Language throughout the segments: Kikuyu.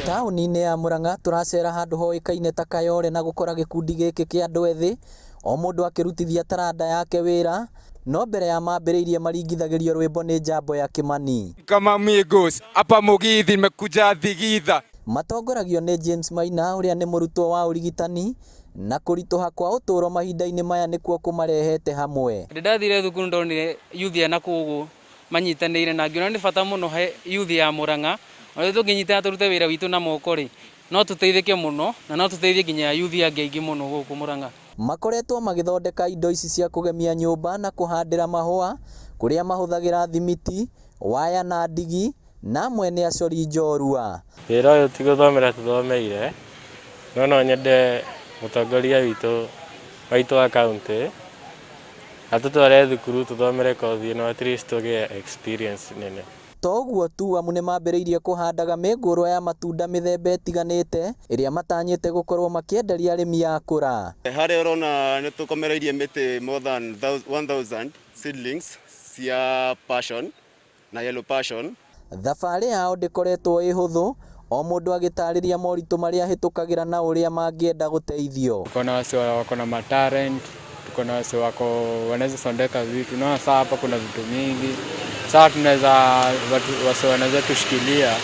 Taũni-inĩ ya Murang'a tũracera handũ hoĩkaine ta Kayore na gũkora gĩkundi gĩkĩ kĩa andũ ethĩ o mũndũ akĩrutithia taranda yake wĩra no mbere ya mambĩrĩirie maringithagĩrio rwĩmbo nĩ Njambo ya Kĩmani. Kama Migos hapa Mugithi nimekuja thigitha. Matongoragio nĩ James Maina ũrĩa nĩ mũrutwo wa ũrigitani na kũritũha kwa ũtũũro mahinda-inĩ maya nĩkuo kũmarehete hamwe. Ndĩ ndathire thukuru ndonire youth ya nakũu ũguo manyitanĩire na ngĩona nĩ bata mũno he youth ya Murang'a ona ithuĩ tũngĩnyitana tũrute wĩra witũ na moko rĩ, no tũteithĩke mũno na no tũteithie nginya youth angĩ aingĩ mũno gũkũ Murang'a. Makoretwo magĩthondeka indo ici cia kũgemia nyũmba na kũhandĩra mahũa kũrĩa mahũthagĩra thimiti, waya na ndigi na amwe nĩ acori njorua. Wĩra ũyũ ti gũthomera tũthomeire, no no nyende mũtongoria witũ waitũ wa kauntĩ atũtware thukuru tũthomere kothi ĩno at least tũgĩe experience nene. To ũguo tu amu nĩmambĩrĩirie kũhandaga mĩngũrwa ya matunda mĩthemba ĩtiganĩte ĩrĩa matanyĩte gũkorwo makĩenderia arĩmi akũra. Harĩa ũrona nĩ tũkomereirie mĩtĩ more than 1000 seedlings cia passion na yellow passion. Thabarĩ yao ndĩkoretwo ĩ hũthũ o mũndũ agĩtarĩria moritũ marĩa ahĩtũkagĩra na ũrĩa mangĩenda gũteithio. Tuko na wase wako na matalent, tuko na wase wako wanaweza sondeka vitu. Naona saa hapa kuna vitu mingi. Saa tunaweza watu wase wanaweza tushikilia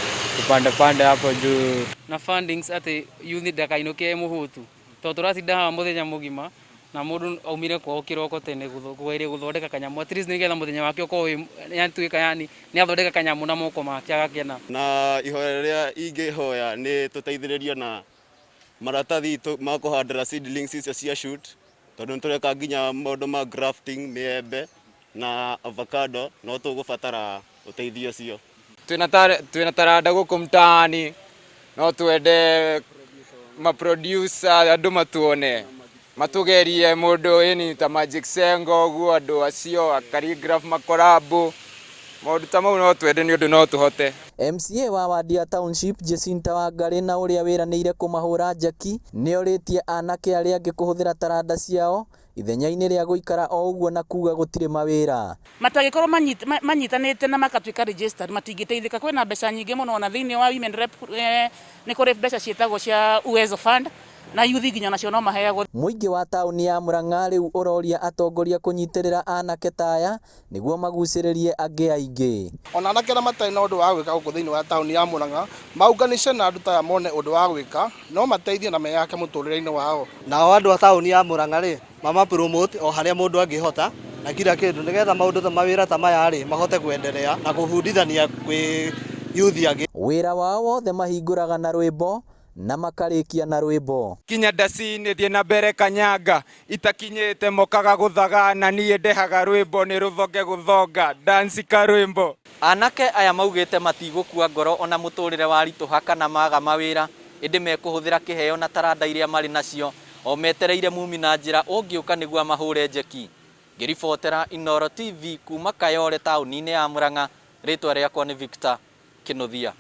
upande pande hapo juu. Na fundings atĩ youth ndakainũke e mũhũtu tondũ tũratinda haha mũthenya mũgima na mũndũ aumire kwao kĩroko tene kũgeria gũthondeka kanyamũ at least nĩgetha mũthenya wake ũkorwo wĩ yatuĩka yani nĩ athondeka kanyamũ na moko make agakena. Na ihoya rĩrĩa ingĩhoya nĩ tũteithĩrĩrio na maratathi ma kũhandĩra seedlings icio cia shoot tondũ nĩ tũreka nginya maũndũ ma grafting mĩembe na avocado no tũgũbatara ũteithio ũcio. Twina taranda gũkũ mtaani no twende maproducer andũ matuone matugerie mũndũ ĩni ta Magic Sengo ũguo andũ acio a Khaligraph makorabo maũndũ ta mau no twende nĩ ũndũ no tũhote. MCA wa wadi ya Township Jacinta Wangarĩ na ũrĩa wĩranĩire kũmahũra njeki nĩorĩtie anake arĩa angĩ kũhũthĩra taranda ciao ithenya-inĩ rĩa gũikara o ũguo na kuga gũtirĩ mawĩra. Matangĩkorwo manyitanĩte na makatuĩka registered matingĩteithĩka. Kwĩna mbeca nyingĩ mũno ona thĩinĩ wa women rep, nĩ kũrĩ mbeca ciĩtagwo cia Uwezo Fund na youth nginya nacio no maheagwo. Mũingĩ wa taũni ya Murang'a rĩu ũroria atongoria kũnyitĩrĩra anake ta aya nĩguo magucĩrĩrie angĩ aingĩ. Ona anake arĩa matarĩ na ũndũ wa gwĩka gũkũ thĩinĩ wa taũni ya Murang'a maunganice na andũ ta aya mone ũndũ wa gwĩka no mateithie na meyake mũtũrĩre-inĩ wao. Nao andũ a taũni ya Murang'a rĩ mama promote o harĩa mũndũ angĩhota na kila kĩndũ nĩgetha maũndũ ta mawĩra ta maya rĩ mahote kuendelea na kũbundithania kwĩ youth angĩ. Wĩra wao wothe mahingũraga na rwĩmbo na makarĩkia na rwĩmbo. Kinya ndacinĩ thiĩ na mbere kanyanga itakinyĩte mokaga gũthaga na niĩ ndehaga rwĩmbo nĩ rũthonge gũthonga dance ka rwĩmbo. Anake aya maugĩte matigũkua ngoro ona mũtũrĩre waritũha kana maga mawĩra ĩndĩ mekũhũthĩra kĩheo na taranda iria marĩ nacio o metereire mumi na njĩra ũngĩũka nĩguo amahũre njeki. Ngĩribotera Inooro TV kuma Kayore taũni-inĩ ya Murang'a, rĩtwa rĩakwa nĩ Victor Kĩnuthia.